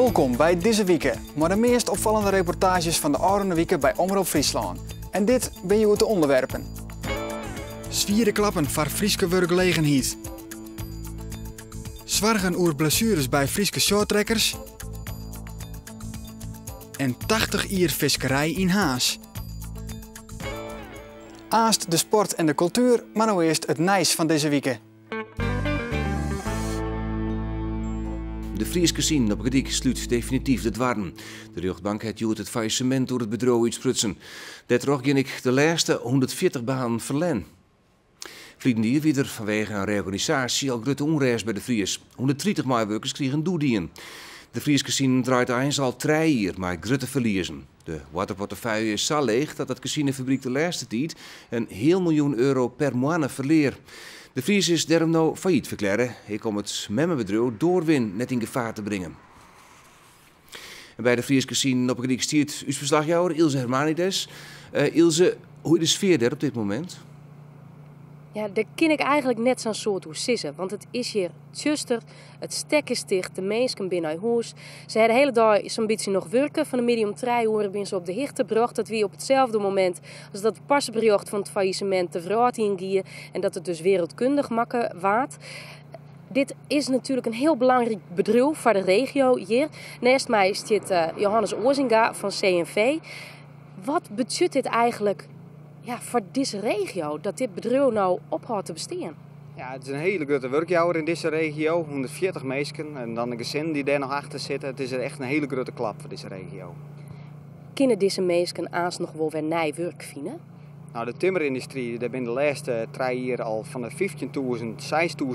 Wolkom by Dizze Wike, mei de meast opfallende reportaazjes fan de ôfrûne wike by Omrop Fryslân. En dit binne hjoed de ûnderwerpen. Swiere klappen foar Fryske wurkgelegenheid. Soargen oer blessueres by Fryske shorttrackers. En 80 jier fiskerij yn Harns. Aanst de sport en de kultuer, mar no earst it nijs fan dizze wike. De Fryske Kasino op 'e Gordyk slút definityf de doarren. De rjochtbank hat hjoed it fallissemint oer it bedriuw útsprutsen. Dêrtroch gean ek de lêste 140 banen ferlern. Ferline jier wie der fanwege in reorganisaasje al grutte ûnrêst by De Vries. 130 meiwurkers krigen doe dien. De Fries Kasino draait eins al 3 jier mei grutte ferliezen. De oarderportefúlje is sa leech dat it kasinofabryk de lêste tiid in heal miljoen euro per moanne ferlear. De Vries is dêrom no fallyt ferklearre, ek om it memmebedriuw Doorwin net yn gefaar te bringen. En by de Fries Kasino op 'e Gordyk stiet ús ferslachjouwer Ilse Hermanides. Ilse, hoe is de sfear dêr op dit momint? Ja, dêr kin ik eigentlik net sa'n soad oer sizze, want it is hjir tsjuster, it stek is ticht, de minsken binne nei hûs. Se ha de hiele dei sa'n bytsje noch wurke. Fan 'e middei om 3 oere binne se op de hichte brocht. Dat wie op itselde momint as dat it parseberjocht fan it fallissemint de wrâld yn gie en dat it dus wereldkundich makke waard. Dit is natuerlik in hiel belangryk bedriuw foar de regio hjir. Neist my stiet Johannes Oazinga fan CNV. Wat betsjut dit eigentlik, ja, foar dizze regio, dat dit bedriuw no ophâldt te bestean? Ja, it is in hiele grutte wurkjouwer yn dizze regio, 140 minsken en dan de gesinnen dy't dêr noch achter sitte. It is echt in hiele grutte klap foar dizze regio. Kinne dizze minsken aanst noch wol wer nij wurk fine? Nou, de timmeryndustry, dêr binne de lêste 3 jier al fan de 15.000,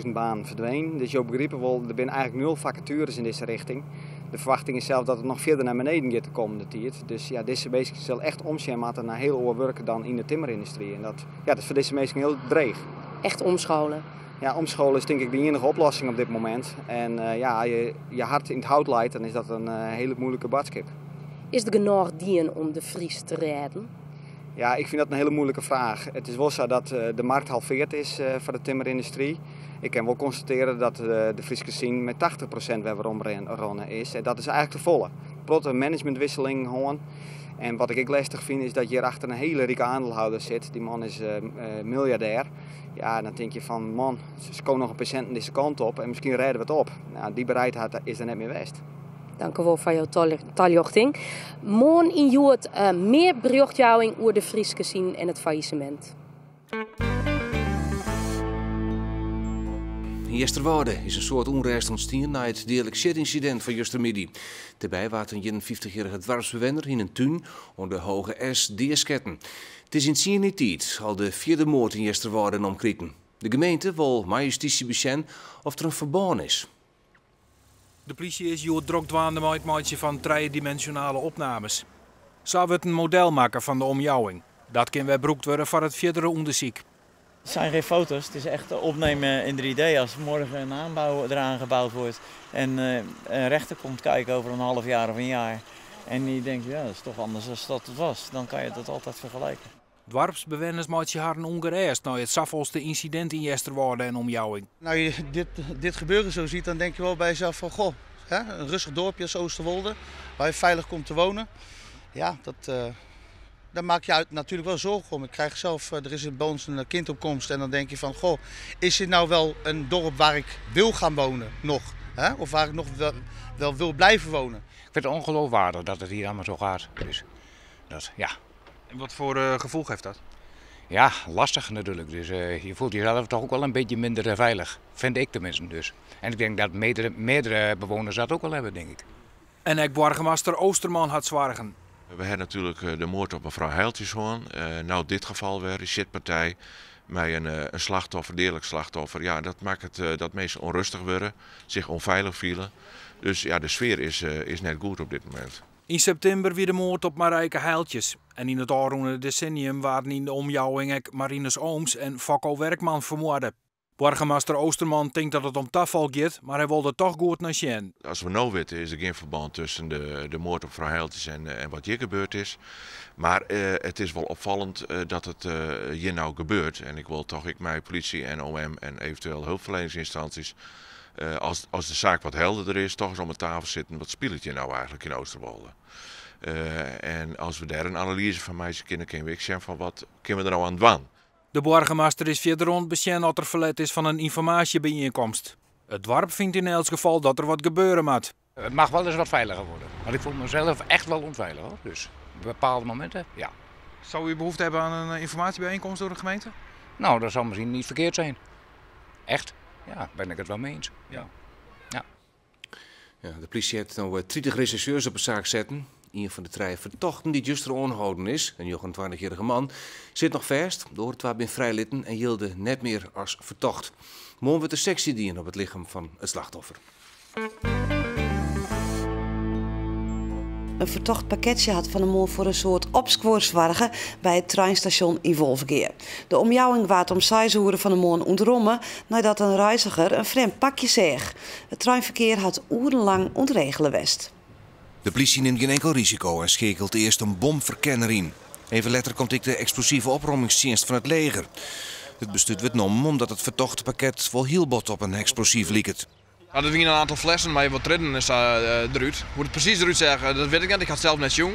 6.000 banen ferdwenen. Dus jo begripe wol, der binne eigentlik nul fakatueres yn dizze richting. De ferwachting is sels dat it noch fierder nei beneden giet de kommende tiid. Dus ja, dizze minsken sille echt omsjen moatte nei hiel oar wurk dan yn de timmeryndustry. En dat, ja, dat is foar dizze minsken hiel dreech. Echt omscholen? Ja, omscholen is tink ik de iennige oplossing op dit momint. En ja, as je je hart yn it hout leit, dan is dat in hiele moeilike boadskip. Is der genôch dien om De Vries te rêden? Ja, ik fyn dat in hiele moeilike fraach. It is wol sa dat de markt halveard is foar de timmeryndustry. Ik kin wol konstatearje dat de Fryske Kasino mei 80% wer werom rûn is. En dat is eigentlik te folle. Protte managementwisselingen hân. En wat ik ek lestich fyn is dat hjir achter in hiele rike aandeelhouder sit. Dy man is miljardêr. Ja, dan tink je fan man, sko noch in pear sinten dizze kant op en miskien rêde we it op. Nou, dy bereidheid is der net mear west. Dankewol foar jo taljochting. Moarn yn Hjoed mear berjochtjouwing oer de Fryske Kasino en it fallissemint. Yn Easterwâlde is in soad ûnrêst ûntstien nei it deadlik sjitynsidint fan justermiddei. Dêrby waard in 51-jierrige doarpsbewenner yn in tún oan de Hoge Es deasketten. It is yn tsien jier tiid al de fjirde moard yn Easterwâlde en omkriten. De gemeente wol mei justysje besjen oft der in ferbân is. De plysje is hjoed drok dwaande mei it meitsjen fan trijediminsjonale opnames. Sa wurdt in model makke fan de omjouwing. Dat kin wer brûkt wurde foar it fierdere ûndersyk. Het zijn geen foto's, het is echt opnemen in 3D. Als morgen een aanbouw eraan gebouwd wordt en een rechter komt kijken over een half jaar of een jaar en die denkt, ja, dat is toch anders dan dat het was, dan kan je dat altijd vergelijken. Doarpsbewenners meitsje harren ûngerêst nei it safolste ynsidint yn Easterwâlde en omjouwing. Nou, je dit gebeuren zo ziet, dan denk je wel bij jezelf van, goh, hè, een rustig dorpje als Oosterwolde, waar je veilig komt te wonen. Ja, daar maak je uit natuurlijk wel zorgen om. Ik krijg zelf, er is bij ons een kind op komst en dan denk je van, goh, is dit nou wel een dorp waar ik wil gaan wonen nog? Hè? Of waar ik nog wel wil blijven wonen? Ik vind het ongeloofwaardig dat het hier allemaal zo gaat. Dus dat, ja. En wat voor gevoel geeft dat? Ja, lastig natuurlijk. Dus je voelt jezelf toch ook wel een beetje minder veilig. Vind ik tenminste dus. En ik denk dat meerdere bewoners dat ook wel hebben, denk ik. En ek boargemaster Oosterman hat soargen. We hebben natuurlijk de moord op mevrouw Heiltjes gehad. Nou, dit geval weer, de shitpartij met een slachtoffer, deerlijk slachtoffer. Ja, dat maakt het dat mensen onrustig worden, zich onveilig voelen. Dus ja, de sfeer is net goed op dit moment. Yn septimber wie de moard op Marijke Heiltjes. En yn it ôfrûne desennium waarden yn de omjouwing ek Marinus Ooms en Fokko Werkman fermoarde. Boargemaster Oosterman tinkt dat it om tafal giet, mar hy wol der toch goed nei sjen. As we no witte is der gjin ferbân tusken de moard op frou Heiltjes en wat hjir gebeurd is. Mar it is wol opfallend dat it hjir no gebeurt. En ik wol toch ek mei politie en OM en eventueel hulpverleningsinstanties. Als, als de zaak wat helderder is, toch eens om de tafel zitten. Wat speelt je nou eigenlijk in Oosterwolde? En als we daar een analyse van maken kunnen, kunnen we zeggen van wat kunnen we er nou aan doen? De burgemeester is verder rond besjen dat er verlet is van een informatiebijeenkomst. Het dorp vindt in elk geval dat er wat gebeuren moet. Het mag wel eens wat veiliger worden. Want ik voel mezelf echt wel onveilig hoor. Dus op bepaalde momenten, ja. Zou u behoefte hebben aan een informatiebijeenkomst door de gemeente? Nou, dat zou misschien niet verkeerd zijn. Echt? Ja, ben ik het wel mee eens. Ja. Ja. Ja, de politie heeft nu 30 rechercheurs op de zaak zetten. Een van de drie vertochten die juist er aangehouden is, een 29-jarige man, zit nog vast. Door het ben vrijlitten en jilde net meer als vertocht. Morgen wordt de sectie dienen op het lichaam van het slachtoffer. Een vertocht pakketje had Van de Moor voor een soort opspoorszwargen bij het treinstation in Wolvegea. De omjouwing waard om 6 uur van de morgen ontrommen nadat een reiziger een vreemd pakje zag. Het treinverkeer had urenlang ontregelen west. De politie neemt geen enkel risico en schakelt eerst een bomverkenner in. Even later komt ik de explosieve oprommingsdienst van het leger. Het bestuur werd genomen omdat het vertochte pakket wel heel bot op een explosief liep. Nou, er gingen een aantal flessen, maar wat tredden is eruit. Hoe het precies eruit zag, dat weet ik niet. Ik had het zelf net jong.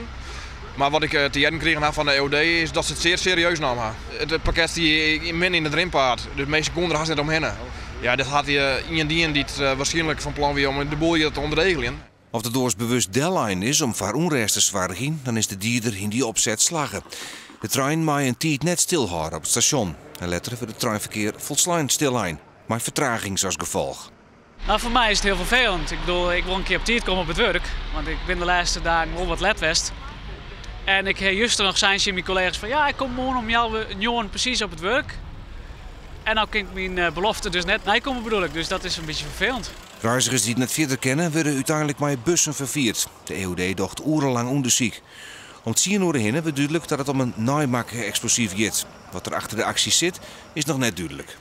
Maar wat ik te jaren kreeg van de EOD is dat ze het zeer serieus namen. Het pakket die min in het rimpaard, dus de meeste konden er haast net omheen. Ja, dat had hij in die die het waarschijnlijk van plan weer om de boel hier te ontregelen. Of de doors bewust deadline is om voor onrust te zwargen, dan is de dierder in die opzet slagen. De trein maai een tijd net stilhouden op het station. En letterlijk wordt het treinverkeer volslijn stilijn, maar vertraging als gevolg. Nou, voor mij is het heel vervelend. Ik bedoel, ik wil een keer op tijd komen op het werk, want ik ben de laatste dagen wel wat let. En ik heb juist nog zijn mijn collega's van ja, ik kom morgen om jou een precies op het werk. En nou kan ik mijn belofte dus net komen bedoel ik, dus dat is een beetje vervelend. Reizigers die het net verder kennen, worden uiteindelijk maar bussen vervierd. De EOD docht urenlang onderzoek. Om het zien heen wordt duidelijk dat het om een naaimake-explosief gaat. Wat er achter de actie zit, is nog net duidelijk.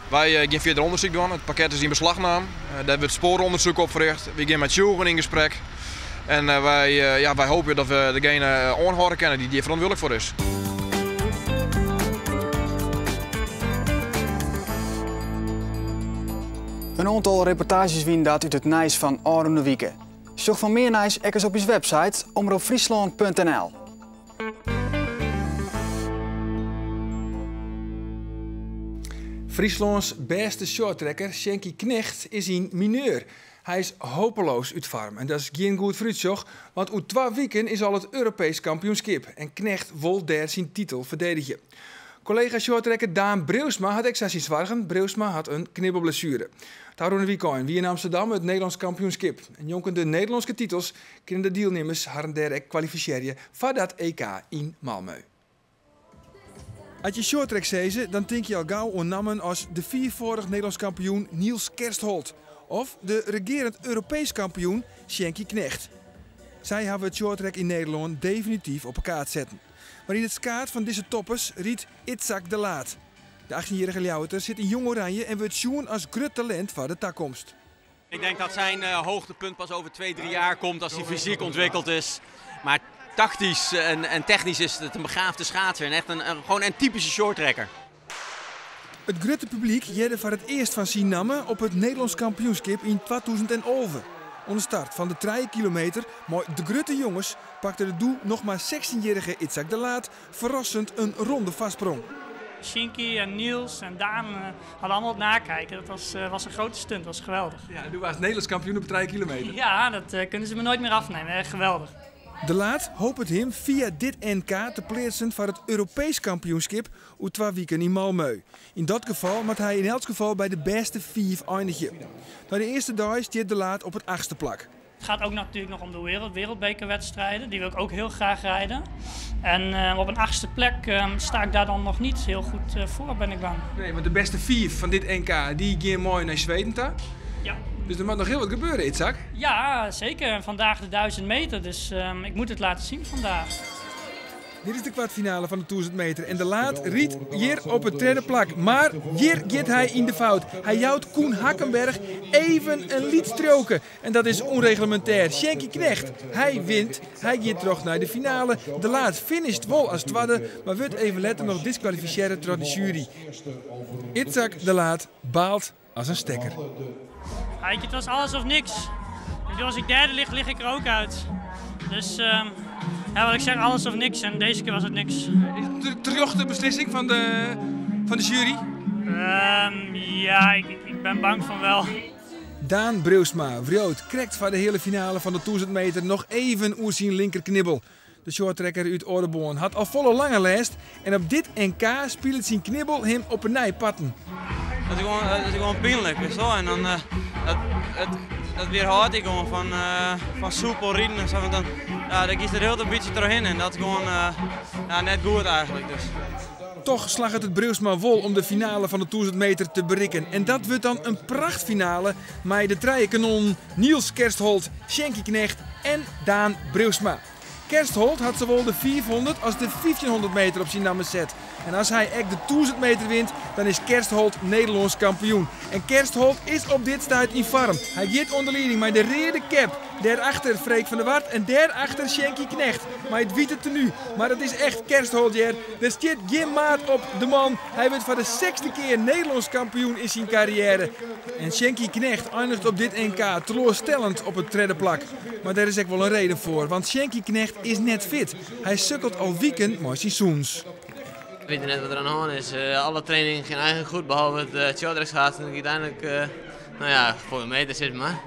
Wij gaan verder onderzoek doen. Het pakket is in beslagname. Daar wordt sporenonderzoek op verricht. We gaan met Sjoegen in gesprek. En wij hopen dat we degene aanhouden kunnen die hier verantwoordelijk voor is. Een aantal reportages wien dat uit het nieuws van Arno de Wieke. Zoek van meer nieuws eens op onze website omroepfriesland.nl. Frieslands beste shorttrekker Sjinkie Knegt is in mineur. Hij is hopeloos uit farm en dat is geen goed fruitzoch, want uit 2 weken is al het Europees kampioenschap en Knegt wil daar zijn titel verdedigen. Collega shorttrekker Daan Breeuwsma had extra zien zwargen. Breeuwsma had een knibbelblessure. Daar de weekend wie in Amsterdam het Nederlands kampioenschap. En jonken de Nederlandse titels kunnen de deelnemers haar derde kwalificeren voor dat EK in Malmö. Als je shorttrack zezen, dan denk je al gauw aan namen als de viervoudig Nederlands kampioen Niels Kerstholt of de regerend Europees kampioen Sjinkie Knegt. Zij hebben het shorttrack in Nederland definitief op elkaar zetten. Maar in het skaat van deze toppers riet Itzhak de Laat. De 18-jarige Ljouwerter zit in Jong Oranje en wordt zien als groot talent voor de toekomst. Ik denk dat zijn hoogtepunt pas over 2, 3 jaar komt als hij fysiek ontwikkeld is. Maar tactisch en technisch is het een begaafde schaatser en echt gewoon een typische shorttrekker. Het grote publiek jette voor het eerst van zijn namen op het Nederlands kampioenschap in 2011. Onder start van de 3 kilometer, maar de grote jongens pakte de doel nog maar 16-jarige Itzhak de Laat verrassend een ronde vastsprong. Sjinkie en Niels en Daan hadden allemaal het nakijken. Dat was een grote stunt, dat was geweldig. Ja, du was Nederlands kampioen op 3 kilometer. Ja, dat kunnen ze me nooit meer afnemen. Echt geweldig. De Laat hoopt het hem via dit NK te plaatsen voor het Europees kampioenschap uit 2 weken in Malmö. In dat geval moet hij in elk geval bij de beste 5 eindigen. Na de eerste dag staat De Laat op het 8e plak. Het gaat ook natuurlijk nog om de wereldbekerwedstrijden, die wil ik ook heel graag rijden. En op een 8e plek sta ik daar dan nog niet heel goed voor, ben ik bang. Nee, want de beste 5 van dit NK, die gaan mooi naar Zweden toe. Ja. Dus er moet nog heel wat gebeuren, Itzhak. Ja, zeker. En vandaag de 1000 meter, dus ik moet het laten zien vandaag. Dit is de kwartfinale van de 1000 meter en De Laat riet hier op het derde plak. Maar hier gaat hij in de fout. Hij jouwt Koen Hakkenberg even een lied stroken. En dat is onreglementair. Sjinkie Knegt, hij wint. Hij gaat terug naar de finale. De Laat finisht wel als tweede, maar wordt even later nog disqualificeren door de jury. Itzhak De Laat baalt as in stekker. Het was alles of niks. Als ik derde lig, lig ik er ook uit. Dus ja, wat ik zeg, alles of niks. En deze keer was het niks. Is het de terjochte beslissing van de jury? Ja, ik ben bang van wel. Daan Breeuwsma wriuwt krekt foar de heale finale fan de 1000 meter noch even oer syn linkerknibbel. De shorttrekker út Oldeboarn hat al folle langer lêst en op dit NK spilet syn knibbel him op 'e nij parten. Dat is gewoon pynlik, weet je wel. En dan dat weerhoudt ik gewoon van soepel rijden en zo. Want dan, ja, dan kiest er heel een beetje doorheen en dat is gewoon ja, net goed eigenlijk. Dus. Toch slagget it Breeuwsma wol om de finale fan de 1000 meter te berikken. En dat wurdt dan in prachtfinale mei de trije kanonnen Niels Kerstholt, Sjinkie Knegt en Daan Breeuwsma. Kerstholt hat sawol de 500 as de 1500 meter op syn namme set. En as hy ek de 1000 meter wint, dan is Kerstholt Nederlânsk kampioen. En Kerstholt is op dit stuit yn foarm. Hy giet oan de lieding mei de reade cap. Dêrachter Freek van der Wart en dêrachter Sjinkie Knegt. Mei it wite tenu. Mar it is echt Kerstholt hear. Der stiet gjin maat op de man. Hy wurdt foar de sechsde kear Nederlânsk kampioen yn syn karriêre. En Sjinkie Knegt einiget op dit NK teloarstellend op it tredde plak. Mar dêr is ek wol in reden foar, want Sjinkie Knegt is net fit. Hy sukkelt al wiken mei syn sûnens. Ik weet net wat der oan de hân is. Alle trainingen gean eigentlik goed, behalve it shorttrackschaatsen. Dat giet eigentlik, nou ja, foar de meter sis mar.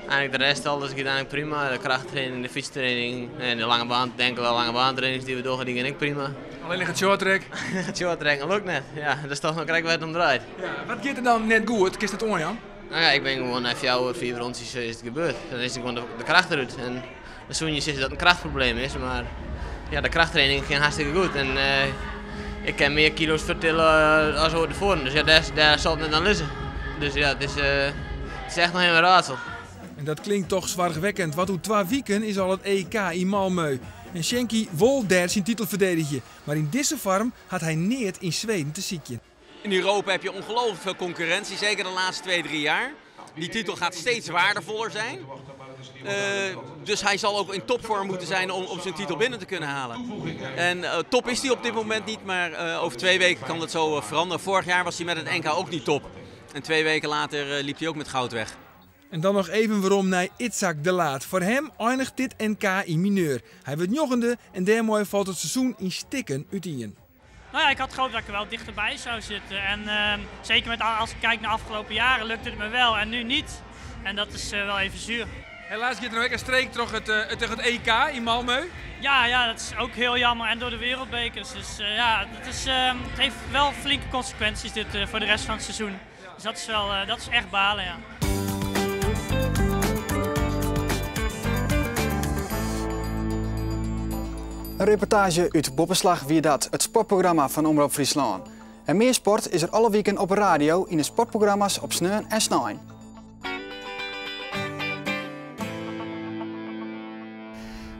Eigentlik de rest, alles giet eigentlik prima. De krachttraining, de fietstraining en de lange baan, de enkele lange baantrainings dy't we dogge, dy gean ek prima. Allinnich it shorttrack? It shorttracken lukt net. Ja, dat is toch noch krekt wêr't it om draait. Ja, wat giet der dan net goed? Kinst it oanjaan? Nou ja, ik bin gewoan nei 4, 5 rûntsjes is it gebeurd. Dan is it gewoan de kracht derút. En dan soene je sizze dat it in krachtprobleem is, mar ja, de krachttraining giet hartstikke goed. En ik kin mear kilo's fertille as oait tefoaren, dus ja, dêr sil it net oan lizze. Dus ja, it is echt noch in raadsel. En dat klinkt toch soarchwekkend, want oer 2 wiken is al it EK yn Malmö. En Sjinkie wol dêr syn titel ferdedigje, mar yn dizze foarm hat hy neat yn Sweden te sykjen. In Europa heb je ongelooflijk veel concurrentie, zeker de laatste 2, 3 jaar. Die titel gaat steeds waardevoller zijn. Dus hij zal ook in topvorm moeten zijn om zijn titel binnen te kunnen halen. En top is hij op dit moment niet, maar over 2 weken kan dat zo veranderen. Vorig jaar was hij met het NK ook niet top. En 2 weken later liep hij ook met goud weg. En dan noch even werom nei Itzhak de Laat. Foar him einiget dit NK yn mineur. Hy wurdt njoggende en dêrmei falt it seizoen yn stikken útien. Nou ja, ik had gehoopt dat ik er wel dichterbij zou zitten. En zeker als ik kijk naar de afgelopen jaren lukte het me wel en nu niet. En dat is wel even zuur. Helaas giet der noch ek in streek troch it EK yn Malmö. Ja, ja, dat is ook heel jammer. En door de wereldbekers. Dus ja, het heeft wel flinke consequenties dit voor de rest van het seizoen. Dus dat is echt balen, ja. In reportaazje út Boppeslach wie dat, it sportprogramma fan Omrop Fryslân. En mear sport is der alle wiken op 'e radio yn de sportprogramma's op sneon en snein.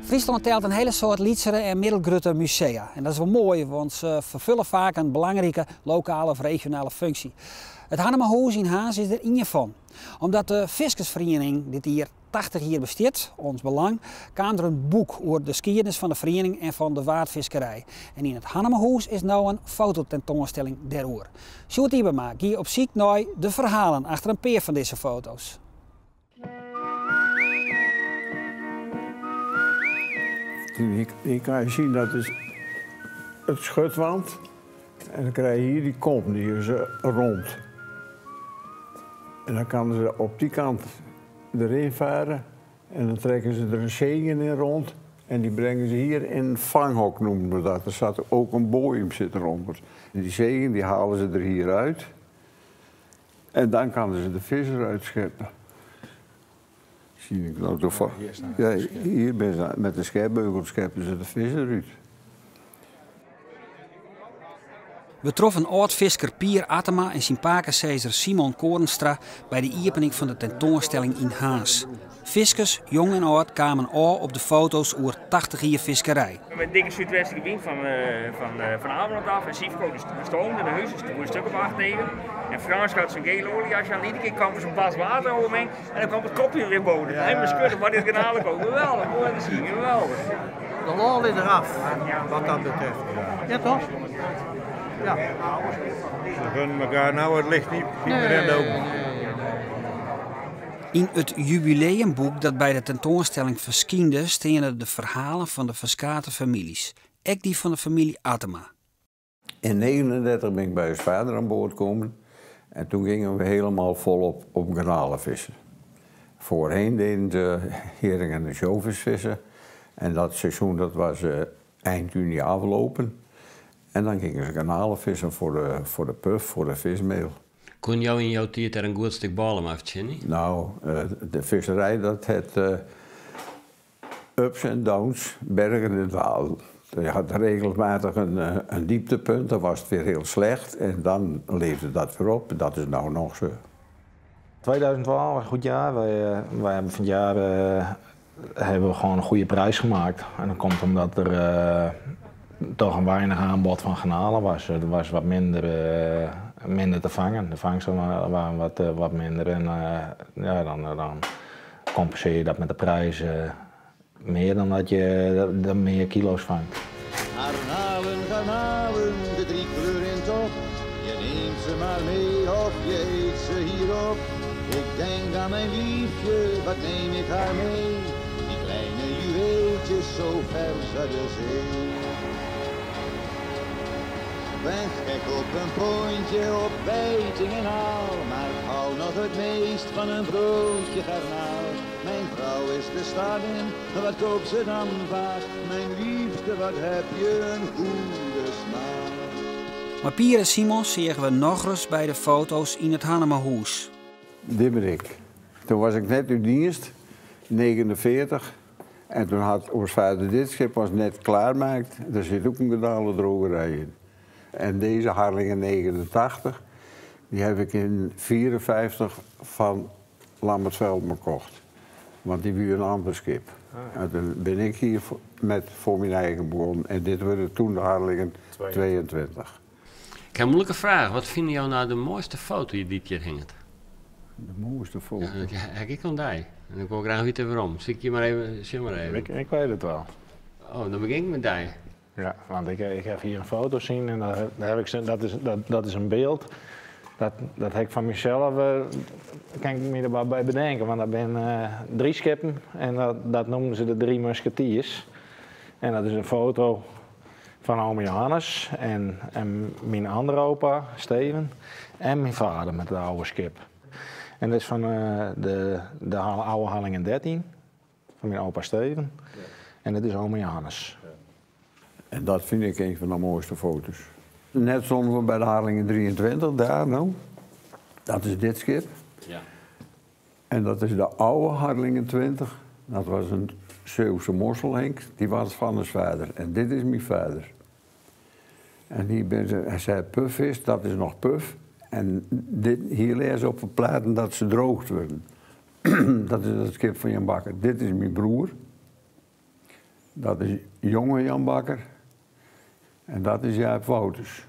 Fryslân telt in hiele soad lytsere en middelgrutte musea. En dat is wol moai, want se ferfulle faak in belangrike lokale of regionale funksje. It Hannemahûs yn Harns is der ien fan. Omdat de Fiskersferiening dit jier 80 jier bestiet, Ons Belang, kaam der in boek oer de skiednis fan de feriening en fan de waadfiskerij. En yn it Hannemahûs is no in fototentoanstelling dêroer. Sjoerd Ybema gie op syk nei de ferhalen achter in pear fan dizze foto's. Hier kan je zien, dat is het schutwand. En dan krijg je hier die kom, die is rond. En dan kan ze op die kant erin varen. En dan trekken ze er een zegen in rond. En die brengen ze hier in een vanghok, noemen we dat. Er staat ook een boei zit eronder. En die zegen die halen ze er hier uit. En dan kan ze de vis eruit scheppen. Zie ik nou toevallig. Hier staat Ja, de schep. hier ben ze, met de schepbeugel scheppen ze de vis eruit. We troffen âld-fisker Pier Attema en syn pakesizzer Simon Korenstra by de iepening fan de tentoanstelling yn Harns. Fiskers, jong en âld, kamen ôf op de foto's oer 80 jier fiskerij. Met dikke súdwestlike wyn fan Ameland ôf en Sifko de stoomde de huis, dus een stuk of 8, 9. En Frans had zijn gele oliejas aan, iedere keer kwam er zo'n bas water over me en dan kwam het kopje weer boven. Ja. En mijn schudden, maar dit kanaal ook geweldig, mooi te zien, geweldig. De lol is eraf, wat dat betreft. Ja toch? Ja. Ze gunnen elkaar nou het licht niet meer in de ogen. Nee, nee. Yn it jubileumboek dat by de tentoanstelling ferskynde steane de ferhalen fan de ferskate famyljes, ek dy fan de famylje Attema. In 39 ben ik bij ons vader aan boord gekomen en toen gingen we helemaal volop op garnalen vissen. Voorheen deden ze hering en ansjovis vissen en dat seizoen dat was eh, eind juni aflopen. En dan gingen ze garnalen vissen voor de, voor de puf, voor de vismeel. Koenen jo yn jo tiid der in goed stik bôle mei fertsjinje? Nou, eh, de visserij dat het eh, ups en downs, bergen en dalen. Je had regelmatig een, eh, een dieptepunt, dan was het weer heel slecht en dan leefde dat weer op. Dat is nou nog zo. 2012 was een goed jaar. Wij, eh, wij hebben van het jaar eh, hebben we gewoon een goede prijs gemaakt. En dat komt omdat er eh, toch een weinig aanbod van garnalen was. Er was wat minder, eh, minder te vangen. De vangsten waren wat, eh, wat minder. En ja, dan, dan compenseer je dat met de prijs meer dan dat je dan meer kilo's vangt. Garnalen, garnalen, de drie kleur in tocht. Je neemt ze maar mee of je eet ze hierop. Ik denk aan mijn liefje, wat neem ik haar mee? Die kleine juweeltjes zo vers uit de zee. Ben gek op een pontje, op wijting en aal. Maar ik hou nog het meest van een broodje garnaal. Mijn vrouw is de stad in, wat koopt ze dan vaak? Mijn liefste, wat heb je een goede smaak. Mei Pier en Simon seagen we nochris by de foto's yn it Hannemahûs. Dit ben ik. Toen was ik net uit dienst, 49. En toen had ons vader dit schip was net klaarmaakt. Daar zit ook een garnalendrogerij in. En deze Harlingen 89, die heb ik in 54 van Lambert Veldman gekocht. Want die wie een ander schip. Ah. En toen ben ik hier met voor mijn eigen begonnen. En dit werden toen de Harlingen 22. Ik heb een moeilijke vraag. Wat fine jo no de moaiste foto dy't hjir hinget? De moaiste foto? Ja, dat ha ik oan dy. En ik wol graach witte wêrom. Sil ik je mar even, sjoch mar even. Ik, ik weet het wel. Oh, dan begjin ik mei dy. Ja, want ik, ik heb hier een foto zien en daar, daar heb ik, dat, is, dat, dat is een beeld. Dat, dat heb ik van mezelf, uh, kan ik me er bij bedenken. Want dat zijn uh, drie schepen en dat, dat noemen ze de drie musketiers. En dat is een foto van ome Johannes en, en mijn andere opa, Steven, en mijn vader met de oude schip. En dat is van uh, de, de oude Harlingen 13, van mijn opa Steven. Ja. En dat is ome Johannes. Ja. En dat vind ik een van de mooiste foto's. Net stonden we bij de Harlingen 23, daar nou. Dat is dit schip. Ja. En dat is de oude Harlingen 20. Dat was een Zeeuwse mosselhenk, die was van ons vader. En dit is mijn vader. En hier ben ze, hij zei puf is, dat is nog puf. En dit, hier lezen ze op de platen dat ze droogd worden. dat is het schip van Jan Bakker. Dit is mijn broer. Dat is jonge Jan Bakker. En dat is Jaap Wouters.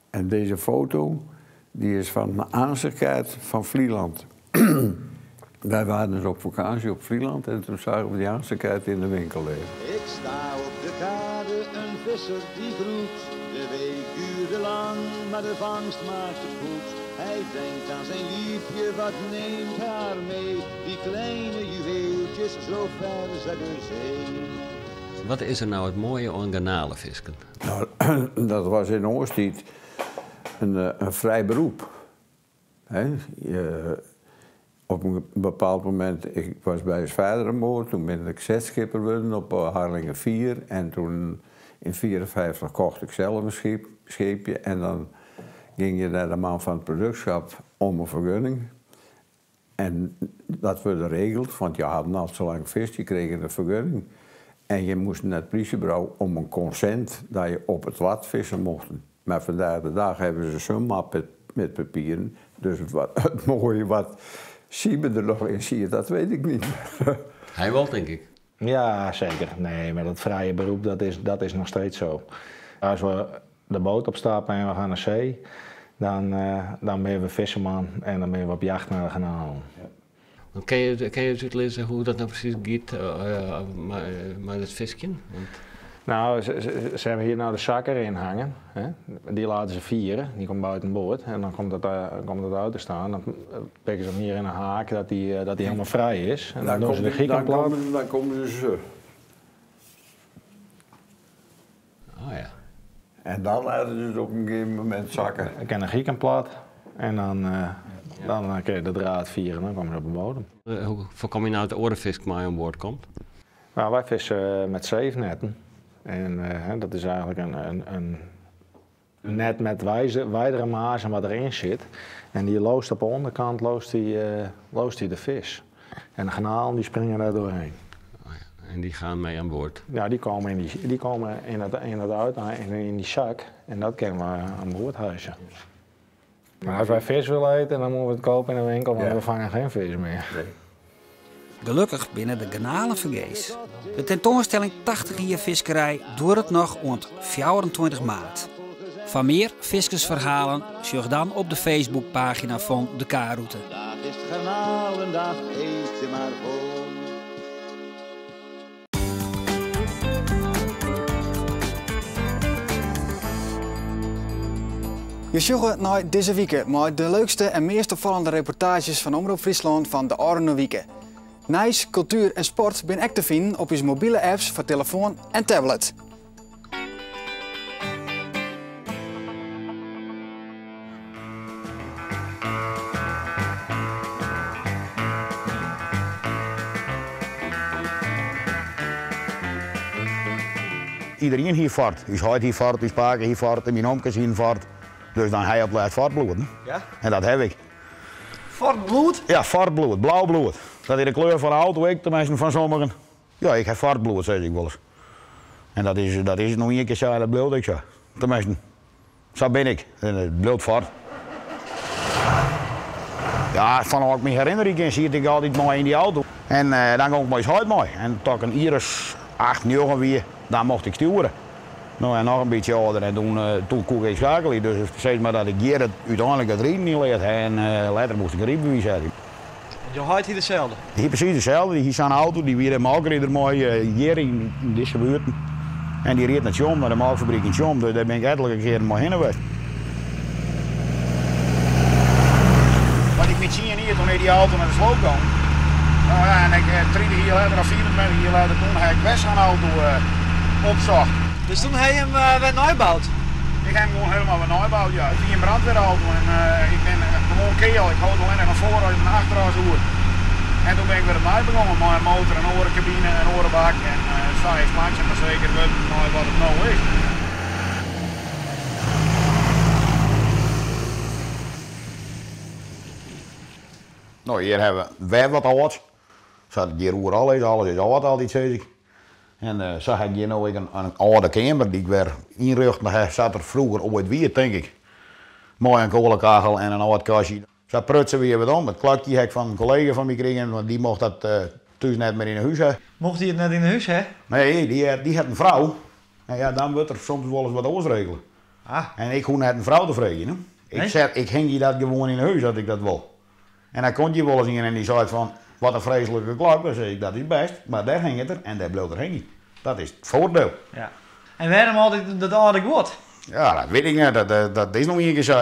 En deze foto die is van een aanzichtkaart van Vlieland. Wij waren dus op vakantie op Vlieland en toen zagen we die aanzichtkaart in de winkel liggen. Ik sta op de kade, een visser die groet. De week duurde lang, maar de vangst maakt het goed. Hij denkt aan zijn liefje, wat neemt haar mee? Die kleine juweeltjes zo ver uit de zee. Wat is er nou it moaie oan garnalefisken? Nou, dat was in oartiid een, eh, een vrij beroep. Hè? Je, op een bepaald moment, ik was bij zijn vader aan boord, toen ben ik zetschipper geworden op eh, Harlingen 4. En toen in 54 kocht ik zelf een schip, scheepje en dan ging je naar de man van het productschap om een vergunning. En dat werd geregeld, want je had al zo lang vis, je kreeg een vergunning. En je moest naar het politiebureau om een consent dat je op het wad vissen mocht. Maar vandaag de dag hebben ze zo'n map met, met papieren. Dus wat, het mooie wat Siebe er nog in zie je, dat weet ik niet. Hij wel, denk ik. Ja, zeker. Nee, maar dat vrije beroep, dat is, dat is nog steeds zo. Als we de boot opstappen en we gaan naar zee, dan, uh, dan ben we visserman en dan ben we op jacht naar de garnalen. Ja. Kun je, kun je het uitlizzen hoe't dat no presys giet uh, mei it fiskjen? Want... Nou, ze, ze hebben hier nou de zakken in hangen. Hè? Die laten ze vieren, die komt buiten boord. En dan komt dat, komt dat uit te staan. Dan pikken ze hem hier in een haak dat die, dat die helemaal vrij is. En dan, dan doen ze de giek dan, komen, dan komen ze zo. Oh ja. En dan laten ze het op een gegeven moment zakken. Ik ken een giekenplat en dan, dan kun je de draad vieren en dan komen ze op de bodem. Hoe voorkom je nou dat de orenvis maar aan boord komt? Nou, wij vissen met zeefnetten. En dat is eigenlijk een net met wijdere mazen wat erin zit. En die loost op de onderkant loost die de vis. En de garnalen die springen daar doorheen. Oh ja. En die gaan mee aan boord? Ja, die komen in, die, die komen in, het, in, het uit, in die zak. En dat kunnen we aan boord hijsen. Maar als wij vis willen eten, dan moeten we het kopen in de winkel, want we vangen geen vis meer. Nee. Gelukkig binnen de garnalen fergees. De tentoanstelling 80 jaar fiskerij duurt nog rond 24 maart. Van meer fiskersverhalen zoek dan op de Facebookpagina van de K-route. Vandaag is het garnalendag, eet je maar vol. Je sjogge nei dizze wike mei de leukste en meast opfallende reportaazjes fan Omrop Fryslân fan de ôfrûne wike. Nijs, kultuer en sport binne ek te finen op ús mobile apps foar telefoan en tablet. Iedereen hier vaart. Us heit hier vaart, us pake hier vaart en myn omkes hier vaart. Dus dan ha je op lêst Fordbloed. Ja? En dat heb ik. Fordbloed? Ja, Fordbloed, blauw bloed. Dat is de kleur van de auto, ik tenminste van sommigen. Ja, ik heb Fordbloed, zeg ik wel eens. En dat is nog één keer zo, dat bloed ik zo. Tenminste, zo ben ik. En het bloed Ford. Ja, van ik me herinner, ik zit ik altijd mooi in die auto. En dan ging ik maar eens uit mooi. En tot ik een iris 8, 9 wie, dan mocht ik sturen. Nou, en nog een beetje ouder en toen kon ik schakelen. Dus zeg maar dat ik hier het, uiteindelijk het rijden niet leerde. En later moest ik een rijbewijs hebben. En je had hier dezelfde? Hier precies dezelfde. Hier is een auto, die weer in melkrijder mooi, hier in deze buurt. En die reed naar Tjom, naar de melkfabriek in Tjom. Dus daar ben ik ettelijke keren maar heen geweest. Wat ik met 10 hier toen die auto naar de sloop kwam. Nou ja, en ik 30 jaar later of 24 jaar later toen heb ik best een auto opzocht. Dus toen heb je hem weer nijbouwd? Ik heb hem gewoon helemaal weer nijbouwd, ja. Het is een brandweerauto en ik ben gewoon kerel. Ik houd alleen nog een vooruit en een achteruit oer. En toen ben ik weer opnieuw begonnen met een motor, een orencabine, een orenbak. En zo is langzaam maar zeker naar wat het nou is. Nou, hier hebben we weer wat ouds. Zo, hier oer al is, alles is oud altijd, zeg ik. En zo heb ik hier nou een oude kamer die ik weer inricht, maar hij zat er vroeger ooit weer, denk ik. Mooi een kolenkachel en een oud kastje. Zo prutsen we hier wat om. Het klokje heb ik van een collega van mij gekregen, want die mocht dat thuis net meer in huis hebben. Mocht hij het net in huis, hè? Nee, die had een vrouw. En ja, dan wordt er soms wel eens wat anders regelen. Ah. En ik hoef net een vrouw te vragen, hè. Ik Nee? ik hing je dat gewoon in huis, dat ik dat wil. En dan kon je wel eens in en die zei van, wat een vreselijke klok. Dan zei ik, dat is best, maar daar ging het er en daar bleef er heen. Dat is het voordeel. Ja. En waarom altijd dat oude goed? Ja, dat weet ik niet. Dat is nog een keer zo.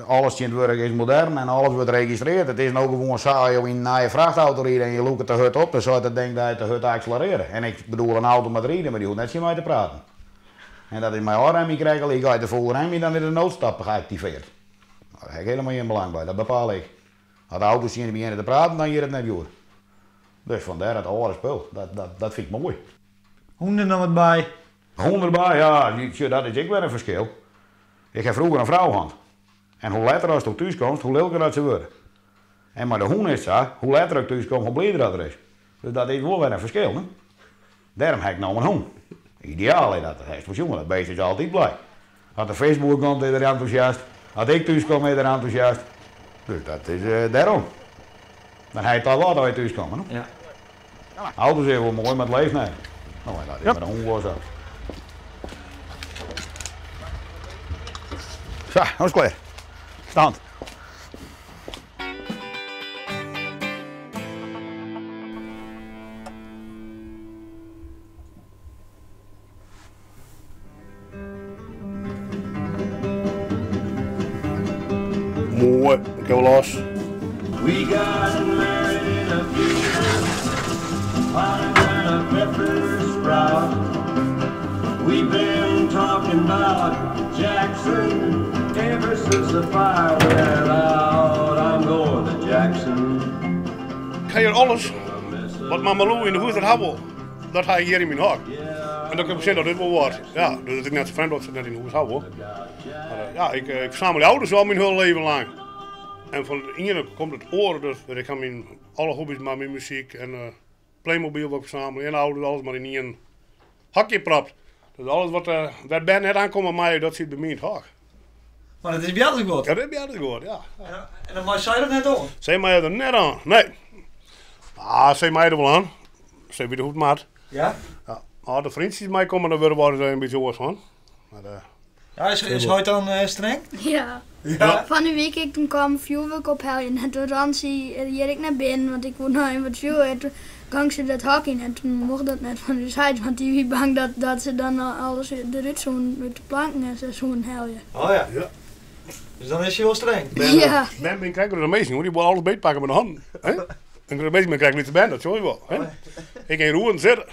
Alles in het werk is modern en alles wordt geregistreerd. Het is nou gewoon zo, als je in een nieuwe vrachtauto rijdt en je loopt te hard op, dan zou je denken dat je te hard accelereren. En ik bedoel een auto met rijden, maar die hoeft net zo mee te praten. En dat is mijn oorrem krijgen, ik ga de volle rem dan in de noodstappen geactiveerd. Nou, daar heb ik helemaal geen belang bij, dat bepaal ik. Als de auto's zien beginnen te praten, dan hier het net goed. Dus vandaar het oude spul, dat vind ik mooi. Hoender nog wat bij? Hoender bij, ja, dat is ook weer een verschil. Ik heb vroeger een vrouw gehad. En hoe later als je thuis komt, hoe lelijker dat ze worden. En maar de hoen is zo, hoe later ik thuis kom, hoe blijer dat er is. Dus dat is wel weer een verschil, hè? Daarom heb ik nou een hoen. Ideaal is dat, dat is voor jongen, dat beest is altijd blij. Als de visboer komt, is er enthousiast. Als ik thuis kom, is er enthousiast. Dus dat is daarom. Dan heb je het al wat als je thuis komt, hè? Ja. Auto's is wel mooi, maar het leeft niet. Nou, dat is maar een hoen wel zo. Zo, nou is het klaar. Stand. Moai, ik ha wel los. We got married in a field, hotter than a pepper sprout. We've been talking about Jackson ever since the fire went out. I'm going to Jackson. Ik ha hjir alles wat Mamma Lou yn de hûs hat wol. Dat ha ik hjir yn myn hok. En dan kan ik zien dat dit wol wat. Ja, dus it is net sa frjemd dat se it net yn de hûs ha wol. Mar ja, ik fersamel auto's al myn hiele leven lang. En fan it iene komt it oare, dus ik ha myn alle hobby's mar myn muzyk en Playmobil wat ik fersamel en auto's, alles mar yn ien hokje propt. Dus alles wat wêr't bern net oankomme meie, dat sit by my yn it hok. Mar dat is bjarteguod? Ja, dat is bjarteguod, ja. En dan mei sy der net oan? Sy mei der net oan, nee. Ah, sy mei der wol oan. Sy wit hoe't it moat. Ja? Ja. As de freontsjes meikomme, dan wurde we der in bytsje oars fan. Mar, Ja, is heit dan streng? Ja. Ja. Fan de wike ik toen kwam fjoerwurk opheljen en toen ran sy hjir ek nei binnen, want ik woe noch even wat fjoerwurk. En toen gong se dat hok yn en toen mocht dat net fan ús heit, want dy wie bang dat, dat se dan alles derút soenen, út de planken en sa soenen helje. Oh ja. Ja. Dus dan is sy wol streng? Ja. Bern binne krekt grutte minsken, hoor. Dy wolle alles beetpakke mei de hannen. Hè? En grutte minsken binne krekt lytse bern, dat sjogge je wol. Hè? Ik kin hjir oeren sitte.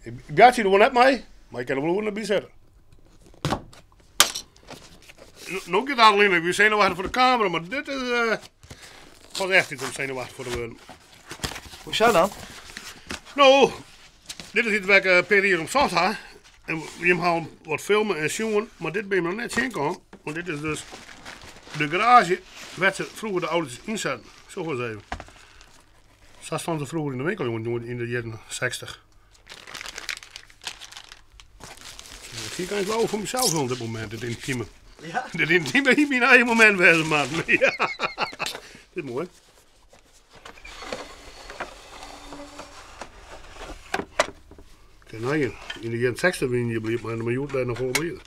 Ik bjartsje der wol net mei, mar ik kin der wol oeren by sitte. No giet Adeline, ik wie senuwachtich foar de kamera, mar dit is uh, pas echt iets om senuwachtich foar te wurden. Hoe sa dan? No, dit is iets wêr't ik in pear jier om socht ha. En jim ha al wat filmen en sjoen, mar dit bin ik noch net tsjinkaam. Want dit is dus de garaazje wêr't se froeger de auto's ynsetten. Sjoch ris even. Sa stonden se froeger yn de winkel, jongen, yn de jierren 60. Hier kan ik wel voor mezelf op dit moment, dit intieme. Ja? Dit intieme is mijn eigen moment wezen, man. Ja. Dit is mooi. Nee, yn de jierren 60 wiene je bliid mei in miljoen dêr noch folle blider.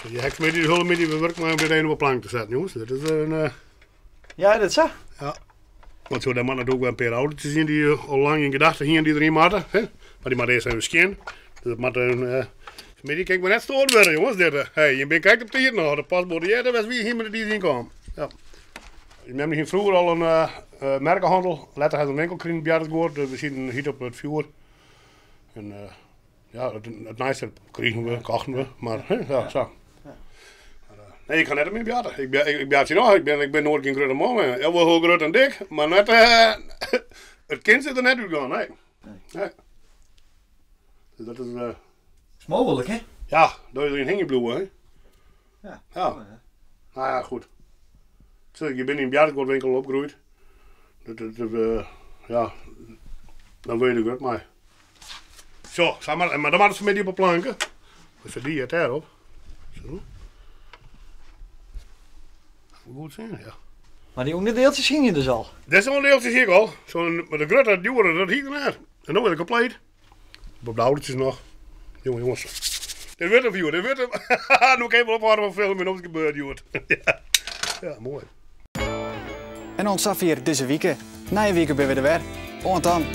Je hekt met die hele midden wurk maar om dit even op plank te zetten, jongens. Dat is een. Ja, dat sa? Ja. Want zo, daar moet natuurlijk wel een paar autootjes in die al lang in gedachten hienen die erin moeten. Hè? Maar die moeten eerst even skin. Dus dat moet een. Midden kan ik maar net stoord worden, jongens. Dit, hey, je bent kijkt op tijd nog. De pasbode, ja, dat was wie hier met die zien kwam. Ja. We hebben hier vroeger al een merkenhandel. Later had een winkel gekregen bij het gehoord. Dus we zitten hier op het vuur. En ja, het nice kregen we, kochten we. Maar hè, ja, zo. Maar, nee, ik ga net op mijn bejaarden. Ik bejaard je nog. Ik ben nooit geen grote man. Ja, wel heel groot en dik, maar net, het kind zit er net uit gaan, nee. Nee. Dus dat is... is mogelijk, hè? Ja, dat je erin hingen blijven, hè? Ja. Ja. Nou ja, goed. Je bent in een bejaardenwinkel opgegroeid. Dat, ja, dan weet ik het maar. Zo, zeg maar, maar dan waren ze met die op de planken. Dus die het erop. Zo. Dat moet goed zijn, ja. Maar die onderdeeltjes zien je dus al? Deze onderdeeltjes zie ik al. Zo'n, maar de grote, die worden dat hier naar. En dan wordt het compleet. Op de autootjes nog. Jongen, jongens. Dit wordt een view, dit wordt een... Nu kan je wel ophouden van filmen en of het gebeurt, joh. Ja. Ja, mooi. En ons hier deze week. Nije wike binne we der wer. Oant dan.